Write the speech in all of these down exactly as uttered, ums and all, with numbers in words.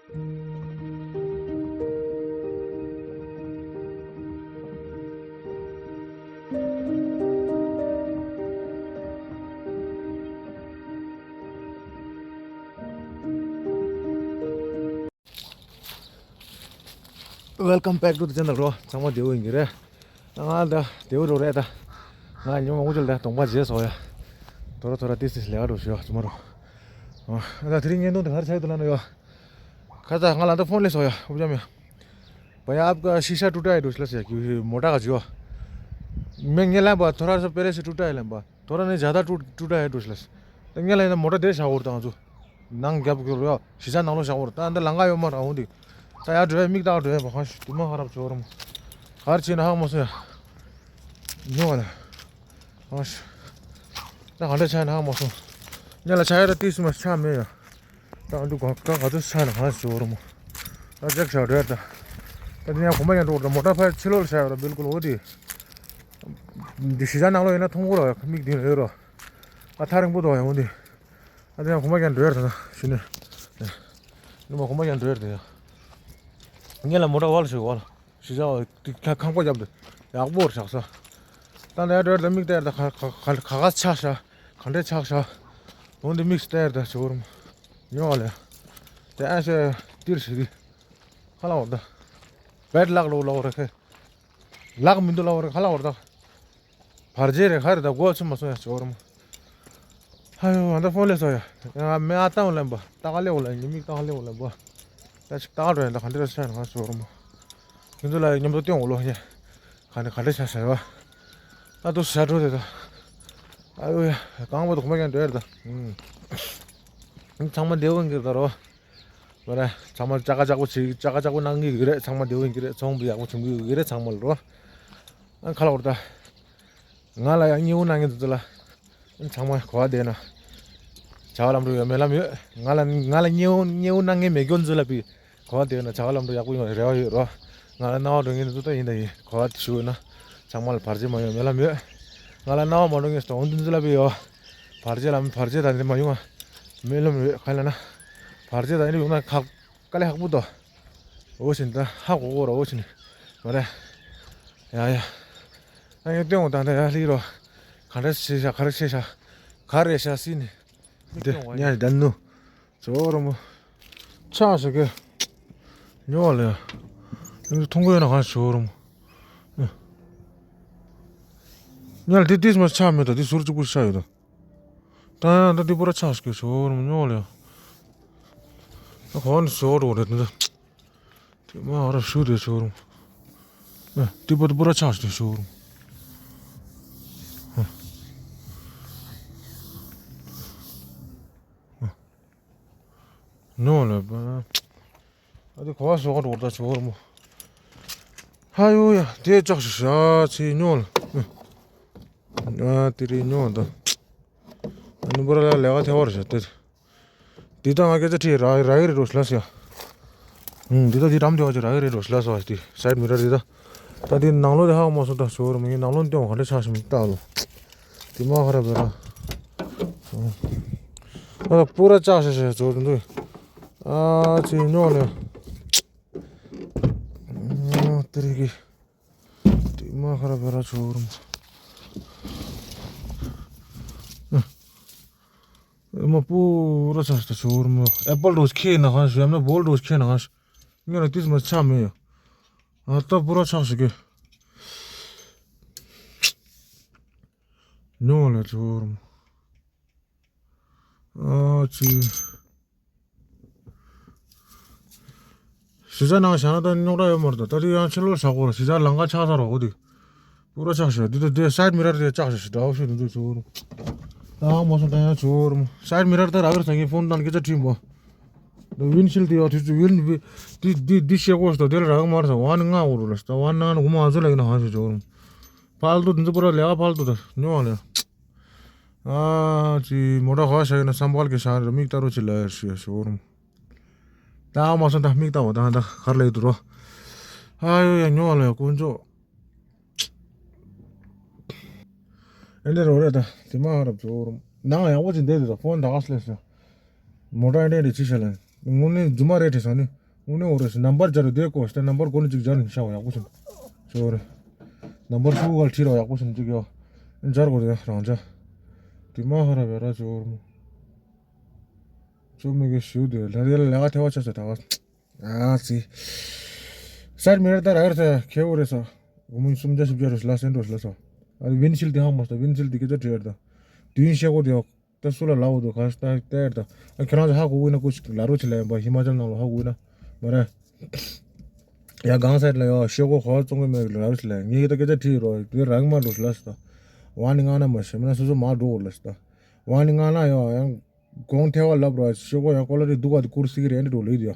Welcome back to the channel རོ། ཚང་མ་བདེ་པོ་ཡིན་གྱི་རེད། ང་ད་བདེ་པོ་འགྲོ་རེད་ད། ང་ཉི་མ་མང་པོ་ཅིག་ལ་གདོང་པ་བརྗེས་སོང་ཡ། དོ་ར་དོ་ར་ཏིས་ཏིས་ལས་ཀ་འགྲོ་ཞུ་བ་ཚང་མ་རོ། ཨ་ད་དེ་རིང་བརྙན་ཐུང་དེ་ག་རེ་ཆགས་ཡོད་ལབ་ན་ཡོ། ཁ་ཚ་ང་ལ་ད་ཕོན་སླེབས་སོང་ཡ། ཨུ་ཅམ་ཡ། भैया आपका शीशा टूटा है ढोसला से क्यों मोटा का जो। मैं ये लंबा थोड़ा सा पहले से टूटा है लंबा। थोड़ा नहीं ज़्यादा टूट टूटा है ढोसला से। तो ये लेना मोटा दे शावर तांजो। नंग गैप कर रहा। शीशा नंगलो शावर। ता अंदर लंगा यो मर आऊं दी। ता यार जो है मिक दा जो है बहुत दिमाग खराब छोड़। हर चीज ना मसो। यो वाला। बस। ता हंडे छान हाँ मसो। ये ला छाया तो तीस में छा में। ད་འདུག་ག་ག་ག་ཚོད་ཆགས་ན་གང་ཞིག་འོར་མོ། ད་ཅེག་བྱ་འདྲ་ད། ད་དེ་ཡང་གོམ་པ་ཡང་འགྲོ་གི་རེད། མོ་ཊ་ཕར་ཕྱི་ལོགས་ལ་བྱ་ཡོད་ར། བིལ་ཀུལ་འོ་དེ། འདི་གཞིས་ཆགས་ནང་ལོགས་ཡིན་ན་མཐོང་གི་རེད། མིག་འདི་ལ་ཡོད་ར། ཨ་ཐག་རིང་པོ་འདུག་ཡང་འོ་དེ། ཨ་དེ་ཡང་གོམ་པ་ཡང་འགྲོ་ཡོད་རེད་ད་གཞི་ནས། ནུ་མ་གོམ་པ་ཡང་འགྲོ་ཡོད་རེད་ད་ཡ། ངས་ལ་མོ་ཊ་འོག་ལ་ཞིག་འོག་ལ། གཞིས་ཆགས་འོག་དེ་ཁ་ཁང་པ་བརྒྱབ་འདུག་ཡག་པོ་རེད་ཆགས་ས། ད་ལས་འགྲོ་ཡོད་རེད་ད། མིག་བལྟས་ཡོད་རེད་ད། ག་ག་ག་ག་ཆགས་ཤག་ག་འདྲས་ཆགས་ཤག་འོ་འདི་མིག་བལྟས་ཡོད་རེད་ད་ཞོར་མོ། ཉོ་བ་ལས། དེ་ཨ་ཤེ་ཏིར་ཞིག་གི། ཁ་ལག་བར་ད། བེད་ལག་ལོ་ལོ་རེ་ཁེ། ལག་མི་འདུག་ལོ་རེ་ཁ་ལག་བར་ད། བར་རྗེས་རེ་ཁ་རེ་ད་སྒོ་ཚུ་མ་སོང་ཡ་ཅོར་མོ། ཧ་ཡོ་ང་ད་ཕོན་ལས་སོ་ཡ། ཡ་མེ་ཨ་ཏང་ལེན་པ། ཏག་ལེ་འོ་ལ་ཉི་མིག་ཏག་ལེ་འོ་ལེན་པ། ད་ཅིག་ཏག་རོ་ཡ་ད་ག་འདྲ་ཆ་ན་ང་ཅོར་མོ། ཁྱེད་ཚོ་ལ་མཉམ་དུ་སྟོན་འོ་ལོ་ཡ། ག་ནས་ག་འདྲ་ཆ་ཟེར་བ། ཨ་ཏོ་ཤ་དྲོ་དེ་ད། ཨ་ཡོ་ཡ། གང་པོ་དུ་གོ་མ་ཀྱང་འདྲ་ཡ་ད། ཚང་མ་བདེ་བོ་འགྱུར་ད་རོ། ལོ་རེ་ཚང་མ་ཅ་ག་ཅག་པོ་བྱེད་ཅ་ག་ཅག་པོ་གནང་གི་ཡོད་རེད། ཚང་མ་བདེ་བོ་ཡིན་གྱི་རེད། ཚོང་པ་ཡག་པོ་བྱུང་གི་ཡོད་རེད་ཚང་མ་ལ་རོ། ཨ་ཁ་ལག་འོར་ད། ང་ལ་ཡང་སྙེའུ་གནང་མཁན་དེ་ཚོ་ལ། ཨ་ཚང་མ་གོ་བ་བདེ་ན། བྱ་བ་ལམ་འགྲོ་ཡོད་མེད་ལམ་ཡོད། ང་ལ་ང་ལ་སྙེའུ་སྙེའུ་གནང་མཁན་མེད་མཁན་ཚོ་ལ་བི། གོ་བ་བདེ་ན་བྱ་བ་ལམ་འགྲོ་ཡག་པོ་ཡོང་བའི་རེ་བ་ཡོད་རོ། ང་ལ་རྣ་བ་འགྲོ་མཁན་དེ་ཚོ་ད་ཡིན་ད་ཡིན་གོ་བ་དེ་ཞུ་ན། ཚང་མ་ལ་བར་ཆད་མ་ཡོང་མེད་ལམ་ཡོད། ང་ལ་རྣ་བ་མ་འགྲོ་མཁན་ཚོ་འོང་དེ་ཚོ་ལ་བི་ཡོད། བར་ཆད་ལམ་བར་ཆད་ད་འདི་མ་ཡོང་ང་། མེད་ལམ་ཡོད་ག་ལ་ན། བར་ཆད་ད་འདི་ཡོང་ན་ཁག་དཀའ་ལས་ཁག་པོ་དོ། འོ་ཞིག་ད་ཧ་གོ་གོ་ར་འོ་ཞིག་ནི། མ་རེད། ཡ་ཡ། ཨ་ཡ་སྟོན་འོ་ད་ད་ཡ་ལི་རོ། ག་འདྲ་བྱེད་ཤག་ག་རེ་བྱེད་ཤག་ག་རེ་ཤག་སི་ནི། འདི་ཉ་རེ་ད་ནུ། ཇོ་རོ་མོ། ཆག་ཤག་གི། ཉོ་བ་ལ་ཡ། ཡང་མཐོང་གི་ཡོད་ན་ག་ཇོ་རོ་མོ། ཉ་ལ་འདི་ཏིས་མ་ཆག་མེད་ད་འདི་ཟུར་གཅིག་པུ་ཆག་ཡོད་ད། ད་ཡང་ད་འདི་པུ་ར་ཆག་ཤག་གི་ཇོ་རོ་མོ་ཉོ་བ་ལ་ཡ། ད་གོ་ནས་ཟོ་འགྲོ་རེད་འདི། དེ་མ་ཧ་ར་ཤུ་དེ་ཤོ་རུང་། ཨ་དེ་པོ་དེ་པོ་ར་ཆགས་ཤིག་དེ་ཤོ་རུང་། ཨ་ཉོ་ལ་པ། ཨ་དེ་གོ་བ་སོགས་འགྲོ་ད་ཤོ་རུང་། ཧ་ཡོ་ཡ་དེ་ལྕགས་ཤིག་ཤ་ཚེ་ཉོ་ལ། ཨ་དེ་རེད་ཉོ་ད། ཨ་ནི་པོ་ར་ལ་ལས་ཀ་ཐེ་བ་རེད་ཤ་དེ། འདི་ད་ང་སྐད་ཆ་དྲིས་ར་ར་གི་རེད་འགྲོ་ཤི་ལ་ཟེར། ཨུམ་འདི་ད་འདི་འགྲམ་དེ་བ་ཅིག་ར་གི་རེད་འགྲོ་ཤི་ལ་ཟེར་བ་འདི་སའིཌ་མི་རར་འདི་ད། ད་འདི་ནང་ལོགས་དེ་ཧ་གོ་མ་སོང་ད་ཟེར་བ་རེད་མ་ཡིན་ནང་ལོགས་སྟོན་བ་ག་འདྲ་ཆགས་ཤི་མི་ལྟ་ལོ། དེ་མ་ཧ་ར་བེ་ར། ཨུམ། ཨ་ད་པུ་ར་ལྕགས་ཤི་ཤི་ཟེར་བ་འདུག་ཨ་ཅེ་ཉོ་ལེ། ཨ་དེ་རེད་གི། དེ་མ་ཧ་ར་བེ་ར་ཟེར་བ་རེད་མ། མ་པུ་ར་ཆགས་ཤིག་ད་ཆོར་མོ། ཨེ་པལ་འགྲོ་ཁྱེད་ན་གང་ཞུ་ཡམ་ན་བོལ་འགྲོ་ཁྱེད་ན་གང་ཞུ། ངས་ལ་ཏིས་མ་ཆགས་མེད་ཡ། ཨ་ད་པུ་ར་ཆགས་ཤིག་གི། ཉོ་ལ་ཆོར་མོ། ཨ་ཅི། གཞིས་ཆགས་ནང་བཞག་ན་ད་རྙོག་དྲ་ཡོད་མ་རེད་ད། ད་དེ་ཡང་ཕྱི་ལོགས་བཞག་དགོས་རེད། གཞིས་ཆགས་ལམ་ཁ་ཆགས་ས་རོགས་གོ་དེ། པུ་ར་ཆགས་ཤག་འདི་ད་དེ་སའིཌ་མི་རར་དེ་ཆགས་ཤག་འདྲ་བོ་ཞིག་འདུག་ཚུར། ད་མ་སོང་ད་ཡང་ཚུར། སའིཌ་མི་རར་ད་རག་རེད་ས་ངའི་ཕོན་ནང་སྐད་ཆ་དྲིས་མོ། ད་ཝིན་ཤིལ་དེ་ཡོད་དུས་ཚོད་ཝིན་བི་དེ་དེ་དེ་ཤེས་དགོས་ཤག་དེ་ལ་རག་མ་རེད་ས་ཝན་ང་འོ་རུ་ལ་ས་ཝན་ནང་ན་འོ་མ་ཚོ་ལ་ཡིན་ན་ཧ་ཤོད་ཚུར། ཕལ་དུ་འདི་ཚོ་པུ་ར་ལས་ཀ་ཕལ་དུ་ད་ཉོ་བ་ལ། ཨ་ཅི་མོ་ཊ་ག་བཞག་ཡོད་ན་སམ་བྷལ་གི་བཞག་རེད། མིག་ལྟ་རོགས་བྱེད་ལ་ཡར་ཞུ་ཡ་ཞུ་རུང་། ད་མ་སོང་ད་མིག་ལྟ་བ་ད་ད་གར་ལ་ཡོད་དུ་རོ། ཨ་ཡོ་ཡ་ཉོ་བ་ལ་ཡ་དཀོན་མཆོག་ཨེ་འདྲ་རོ་རེད་ད་དེ་མ་ཧ་རབ་ཞུ་རུང་། ནང་ཡག་པོ་ཅིག་བསྡད་དུ་ད་ཕོན་ད་ག་སླེབས་སོ། མོ་ཊ་ཨེ་འདྲ་རེད་ཅི་བྱ་ལ། དངོས་གནས་རྫུན་མ་རེད་དྲན་སོང་ནི། དངོས་གནས་འོ་རེད་ཟེར། ནམ་བར་སྦྱར་རེད་དེ་ཀོ་ཟེར། ནམ་བར་གོ་ནི་ཅིག་སྦྱར་ནི་ཤ་བ་ཡག་པོ་ཟེར། ཤོ་རེད། ནམ་བར་ཤུ་གུ་གལ་ཁྲིད་རོགས་ཡག་པོ་ཟེར་ཅིག་ཡོ། སྦྱར་དགོས་རེད་རང་ཅག་དེ་མ་ཧ་ར་བེ་ར་ཅོ་ར་མོ། ཅོ་མི་གི་ཞུ་དེ་ལ་དེ་ལ་ལས་ཀ་ཐེ་བ་ཆ་ཆ་ད་བ། ཨ་ཙི། སར་མི་ར་ད་ར་ས་ཁེ་འོ་རེད་ས། འོ་མི་སུམ་བརྒྱ་བཞི་བརྒྱ་རེད་ལ་སེན་རོ་ལ་ས། ཨ་ཝིན་ཤིལ་དེ་ཧ་མ་ས་ཝིན་ཤིལ་དེ་སྐད་ཆ་དྲིས་ཡར་ད། དུས་ཡུན་ཤེས་གོ་དེ་ཡོ། ད་སུ་ལ་ལབ་འོ་དོ་ག་ད་ལྟ་ཡར་ད། ཨ་ཁྱེད་རང་ཚོ་ཧ་གོ་གི་ན་ཀུ་ཅིག་ལ་རོ་ཆེ་ལ་ཡིན་པ་ཧི་མ་ཅལ་ནང་ལ་ཧ་གོ་གི་ན། མ་རེད། ཡ་གང་སར་ལ་ཡོ་ཤེས་གོ་ཧོ་ཙོང་གི་མེད་ལ་རོ་ཆེ་ལ་ངེད་ཀྱི་ད་སྐད་ཆ་དྲིས་རོ་དེ་རང་མ་འགྲོ་ལ་ས་ད། ཝ་ནི་ང་ན་མ་ཤེས་མ་ན་སུ་སུ་མ་འགྲོ་ལ་ས་ད། ཝ་ནི་ང་ན་ཡོ་ཡང་། དགོངས་ཐལ་བ་ལབ་རོགས། ཤོག་གོ་ཡང་ཀོ་ལ་རི་འདུག་ག་དེ་ཀུར་སི་གི་རེད་འགྲོ་ལོས་དེ་ཡ།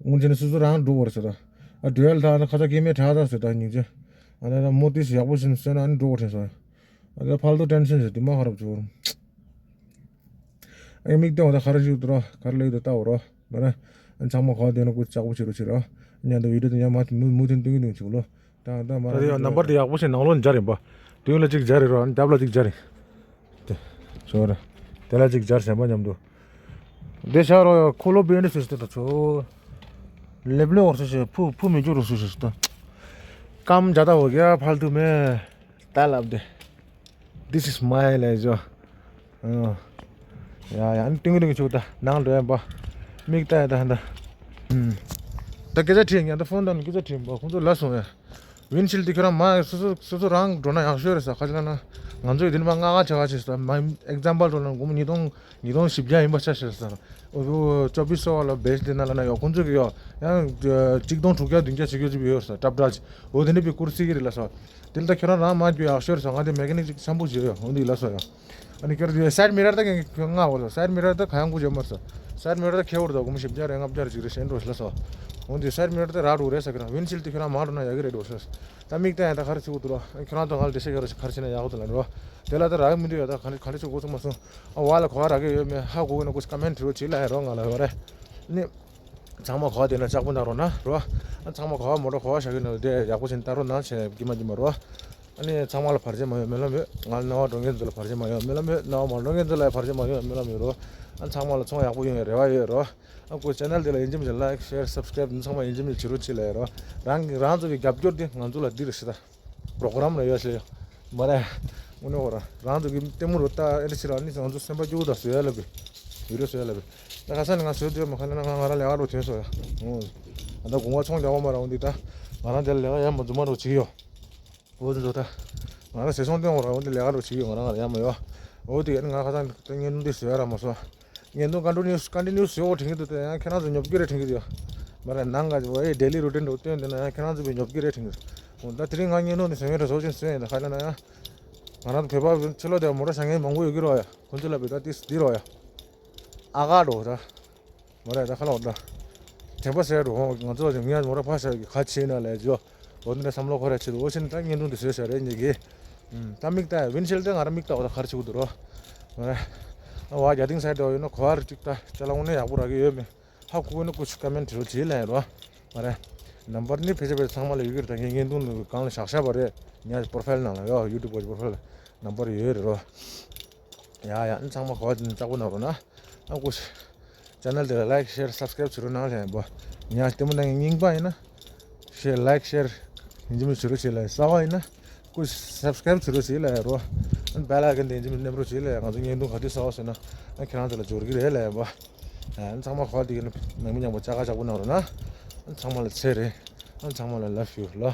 སྔོན་ཆད་ནས་སོ་སོ་རང་འགྲོ་བར་ཟེར་ད། ཨ་འགྲོ་ཡ་ལ་ཐག་ན་ཁ་ཚ་སྐྱེ་མེད་དྲག་ད་ཟེར་ད་སྙིང་རྗེ། ཨ་ད་ད་མོ་ཏི་སི་ཡག་པོ་ཞིག་གསོས་ན་ཨ་ནི་འགྲོ་བར་དྲན་སོང་ཡ། ཨ་ད་ཕལ་དུ་ཏེན་ཤན་ཟེར་དེ་མ་ཁ་རབ་བྱུང་། ཨ་མིག་ལྟོས་འོ་ད་ག་རེ་ཞིག་འདུག་རོ་ག་རེ་ལས་འདུག་ལྟ་འོ་རོ་མ་ར། ཨ་ཚང་མ་ག་བ་དེ་ན་ཀུ་ལྕགས་པོ་བྱེད་རོགས་བྱེད་རོགས། ཉན་ད་བི་ཌིའོ་དེ་ཉན་མ་མུ་མུ་མཐུད་སྟོན་གི་འདུག་ཅིག་ལོ། ད་ད་མ་ད་ར་དེ་ཡང་ནམ་བར་དེ་ཡག་པོ་ཞིག་ནང་ལོགས་སྦྱར་ཡིན་པ། དུས་ལ་གཅིག་སྦྱར་རེད་རོ། ཨ་ནི་རྒྱབ་ལ་གཅིག་སྦྱར་རེད། དེ་ཚོ་ར། དེ་ལ་གཅིག་སྦྱར་ཟེར་པ་མཉམ་དུ། དེ་ཤ་རོ་ཡ་ཁོ་ལོ་བེ་ནི་སུ་ཞིག་ད་ཚོ། ལེབ་ལེ་འོར་སུ་ཞིག་ཕུ་ཕུ་མི་འཇུ་རུ་སུ་ཞིག་ད། ཀམ་ཇ་ད་འོ་ག་ཕལ་དུ་མེ། ད་ལབ་དེ། This is my ལས་ཇོ། ཨ། ཡ་ཡ་ཨ་ནི་ཏིང་རིང་ཆུ་ད་ནང་འགྲོ་ཡ་པ། མིག་ལྟ་ཡ་ད་ཧ་ད། ཨུམ། ད་སྐད་ཆ་དྲིས་ཡ་ད་ཕོན་དང་སྐད་ཆ་དྲིས་པ་ཁོང་ཚོ་ལ་སོང་ཡ། ཝིན་ཤིལ་དེ་ཁྱོད་རང་མ་སོ་སོ་སོ་སོ་རང་འགྲོ་ན་ཡག་ཤོས་རེད་ས་ཁ་ཅིག་ལ་ན། ང་ཚོ་ཡི་དེ་ནི་མ་ང་ང་ཆ་ག་ཆེ་ས་མ་ཨེག་ཛམ་པལ་འགྲོ་ན་སྒོར་མོ་ཉིས་སྟོང་ཉིས་སྟོང་བཞི་བརྒྱ་ཡིན་པ་ཆ་ཤེས་ས། ཨོ་ཅོ་བི་སོ་བ་ལ་བེས་དེ་ན་ལ་ན་ཡོ་ཁོང་ཚོ་གི་ཡོ་ཡང་གཅིག་སྟོང་དྲུག་བརྒྱ་བདུན་བརྒྱ་ཆེ་གི་ཅིག་ཡོད་ས་ཀྲབ་ཀྲ་ཅིག་འོ་དེ་ནི་བི་ཀུར་སི་གི་རེད་ལ་ས། དེ་ལ་ད་ཁྱོད་རང་རང་མ་རྒྱུ་ཡག་ཤོས་རེད་ས། ང་དེ་མེ་ཀ་ནིག་ཅིག་འཆམ་པོ་བྱེད་ཡོད་འོ་འདི་ལ་ས་ཡོ། ཨ་ནི་ཁྱོད་རང་སའིཌ་མི་རར་ད་ཁྱོད་ང་འོ་ལ་སའིཌ་མི་རར་ད་ག་ཡང་གུ་བྱེད་མ་རེད་ས། སའིཌ་མི་རར་ད་ཁེ་འོར་ད་སྒོར་མོ་བཞི་བརྒྱ་རེ་ལྔ་བརྒྱ་རེ་ཅིག་རེད་ཤེས་འགྲོ་ལ་ས། འོ་འདི་སའིཌ་མི་རར་ད་རག་འགྲོ་རེད་ས། ཁྱོད་རང་ཝིན་ཤིལ་དེ་ཁྱོད་རང་མ་འགྲོ་ན་ཡག་གི་རེད་འགྲོ་ཤོས། ད་མིག་ལྟ་ཡང་ད་ག་རེ་བྱེད་དགོས་འདུག་ལ་ཁྱོད་རང་ད་ང་ལ་འགྲེལ་བཤད་ག་རེ་ག་རེ་བྱེད་ན་ཡག་གི་འདུག་ལ་འགྲོ། དེ་ལ་ད་རག་མི་འདུག་ཡ། ད་ག་རེ་ག་རེ་བྱེད་དགོས་ཚང་མ་སོང་། ཨ་བ་ལ་གོ་བ་རག་གི་ཡོད་མེད་ཧ་གོ་གི་ན་ཀུ་ཀ་མེན་ཊི་རོ་བྱེད་ལ་ཡ་རོ་ང་ལ་ཡོད་རེད། ནི། ཚང་མ་གོ་བ་དེ་ན་ལྕགས་པོ་ན་རོ་ན་རོ། ཨ་ཚང་མ་གོ་བ་མོ་ཊ་གོ་བ་ཤ་གི་ན་དེ་ཡག་པོ་བྱེད་ལྟ་རོགས་གནང་བྱས་ཀྱི་མ་ཀྱི་མ་རོ། ཨ་ནི་ཚང་མ་ལ་བར་ཆད་མ་ཡོང་སྨོན་ལམ་ཡོད། ང་ལ་རྣ་བ་འགྲོ་མཁན་ཚོ་ལ་བར་ཆད་མ་ཡོང་སྨོན་ལམ་ཡོད། རྣ་བ་མ་འགྲོ་མཁན་ཚོ་ལ་བར་ཆད་མ་ཡོང་སྨོན་ལམ་ཡོད་རོ། ཨ་ཚང་མ་ལ་ཚོང་ཡག་པོ་ཡོང་བའི་རེ་བ་ཡོད་རོ། ཨ་ཁོ་ཆེ་ནལ་དེ་ལ་ཡིན་གཅིག་མིན་གཅིག་ལའིཀ་ཤེར་སབ་སི་ཀ་རའིབ་ཚང་མ་ཡིན་གཅིག་མིན་གཅིག་བྱེད་རོགས་བྱེད་ལ་ཡོད་རོ། རང་གི་རང་ཚོ་གི་རྒྱབ་སྐྱོར་དེ་ང་ཚོ་ལ་འདི་རེད་ཤི་ད། པྲོ་གྲམ་ལ་ཡོད་ཤི་ཡོད། མ་རེད། དངོས་གནས་ཁོ་རང་རང་ཚོ་གི་ལྟད་མོ་རུ་ལྟ་ཨེ་འདྲ་ཞིག་རང་ནི་ང་ཚོ་སེམས་པ་སྐྱོ་བོ་དང་བཟོ་ཡ་ལ་བི། བི་ཌིའོ་བཟོ་ཡ་ལ་བི། ད་ཁ་སང་ནི་ང་བཟོས་དུས་མ་ཁ་ནི་ང་ང་རང་ལས་ཀ་རུ་ཐོན་སོང་ཡ། ཨོ། ད་དགོང་མོ་ཚོང་རྒྱག་པ་མ་ར་འོང་འདི་ད། ང་རང་དེ་ལ་ལས་ཀ་ཡ་མ་རྫུན་མ་རུ་བྱེད་ཀྱི་ཡོད། འོ་དེ་ཚོ་ད། ང་རང་ཟས་ཚོང་སྟོན་འོང་ར་འོང་དེ་ལས་ཀ་རུ་བྱེད་ཀྱི་ཡོད། ང་རང་ང་རང་ཡ་མ་ཡོད། འོ་དེ་ཡ་ནི་ང་ཁ་སང་ད་བརྙན་ཐུང་འདི་བཟོ་ཡ་ར་མ་སོང་། བརྙན་ཐུང་ཀོན་ཊི་ནིའུ་སི་ཀོན་ཊི་ནིའུ་སི་བཟོ་དྲན་གྱི་འདུག་དེ་ཡང་ཁྱེད་རང་ཚོ་ཉོབ་ཀྱི་རེད་དྲན་གྱི་འདུག་མ་རེད་ནང་ག་ཅིག་བ་ཨེ་ཌེ་ལི་རུ་ཊིན་འདྲ་བོ་སྟོན་དེ་ན་ཡང་ཁྱེད་རང་ཚོ་བས་ཉོབ་ཀྱི་རེད་དྲན་གྱི་འདུག་ད་དེ་རིང་ང་བརྙན་ཐུང་འདི་བཟོ་མཁན་འདྲ་བཟོ་ཅིག་བཟོས་ཡིན་ད་ག་ལ་ན་ཡང་། ང་རང་ཚོ་བོད་པ་ཕྱི་ལོགས་དེ་མོ་ཊ་བཞག་མཁན་མང་པོ་ཡོད་ཀྱི་རོ་ཡ། ཁོང་ཚོ་ལ་བས་ད་ཏིས་འདི་རོ་ཡ། ཨ་ག་འགྲོ་ད། མ་རེད་ད་ཁ་ལོག་ད། དྲན་པ་ཟེར་འགྲོ་ཧོ་ང་ཚོ་ལ་ཉིན་མོ་ར་ཕ་ཤ་གི་ཁ་ཕྱེ་ན་ལས་ཇོ། འོ་འདི་འདྲ་བསམ་བློ་འཁོར་ཡ་ཆེད་དུ་འོ་ཕྱིན་ད་བརྙན་ཐུང་འདི་བཟོས་ཤ་རེད་ཉིད་ཀྱི། ད་མིག་ལྟ་ཡ་ཝིན་ཤེལ་ད་ང་ར་མིག་ལྟ་འོ་ད་ག་རེ་བྱེད་དགོས་འདུག་རོ། མ་རེད། ཨ་བ་རྒྱ་ཏིང་སའི་འདྲ་ཡོད་ན་གོ་བ་རེ་ཅིག་ད་ཅ་ལག་དངོས་གནས་ཡག་པོ་རག་གི་ཡོད་མེད། ཧ་གོ་གི་ན་ཀུ་ཆུ་ཀ་མེན་ཊི་རོ་བྱེད་ལ་ཡ་རོ། མ་རེད། ནམ་བར་ནི་ཕལ་ཆེར་ཕལ་ཆེར་ཚང་མ་ལ་ཡོད་ཀྱི་རེད། ད་ངས་བརྙན་ཐུང་ནང་གང་ལ་བཞག་བཞག་པ་རེད། ངས་པོ་རོ་ཕའིལ་ནང་ལ་ཡོད། ཡུ་ཊུབ་གི་པོ་རོ་ཕའིལ་ནམ་བར་ཡོད་རེད་རོ། ཡ་ཡ་ཨ་ཚང་མ་གོ་བ་དེ་ནི་ལྕགས་པོ་ནང་རོ་ན། ཨ་ཀུ་ཤ། ཅེ་ནལ་དེ་ལ་ལའིཀ་ཤེར་སབ་སི་ཀ་རའིབ་བྱེད་རོགས་གནང་ལན་པོ། ངས་ལྟད་མོ་ནང་རྙིང་པ་ཡིན་ན། ཤེར་ལའིཀ་ཤེར། ཡིན་གཅིག་མིན་གཅིག་བྱེད་རོགས་བྱེད་ལ་གསར་པ་ཡིན་ན། ཀུ་ཤ་སབ་སི་ཀ་རའིབ་བྱེད་རོགས་བྱེད་ལ་ཡ་རོ། ཨ་བེལ་ཨའི་ཀོན་དེ་ཡིན་གཅིག་མིན་གཅིག་མནན་རོགས་བྱེད་ལ་ཡ། ང་ཚོ་བརྙན་ཐུང་ག་དུས་གསར་པ་བཟོས་ན། ཨ་ཁྱེད་རང་ཚོ་ལ་འབྱོར་གི་རེད་ལ་ཡ་པ། ཨ་ཚང་མ་གོ་བ་དེ་ཡིན་ན་ནང་མི་མཉམ་པོ་ཅ་ག་ཅག་པོ་གནང་རོགས་གནང་། ཨ་ཚང་མ་ལ་ཚེ་རིང་། ཨ་ཚང་མ་ལ་ལབ་ཡུ་ལོ།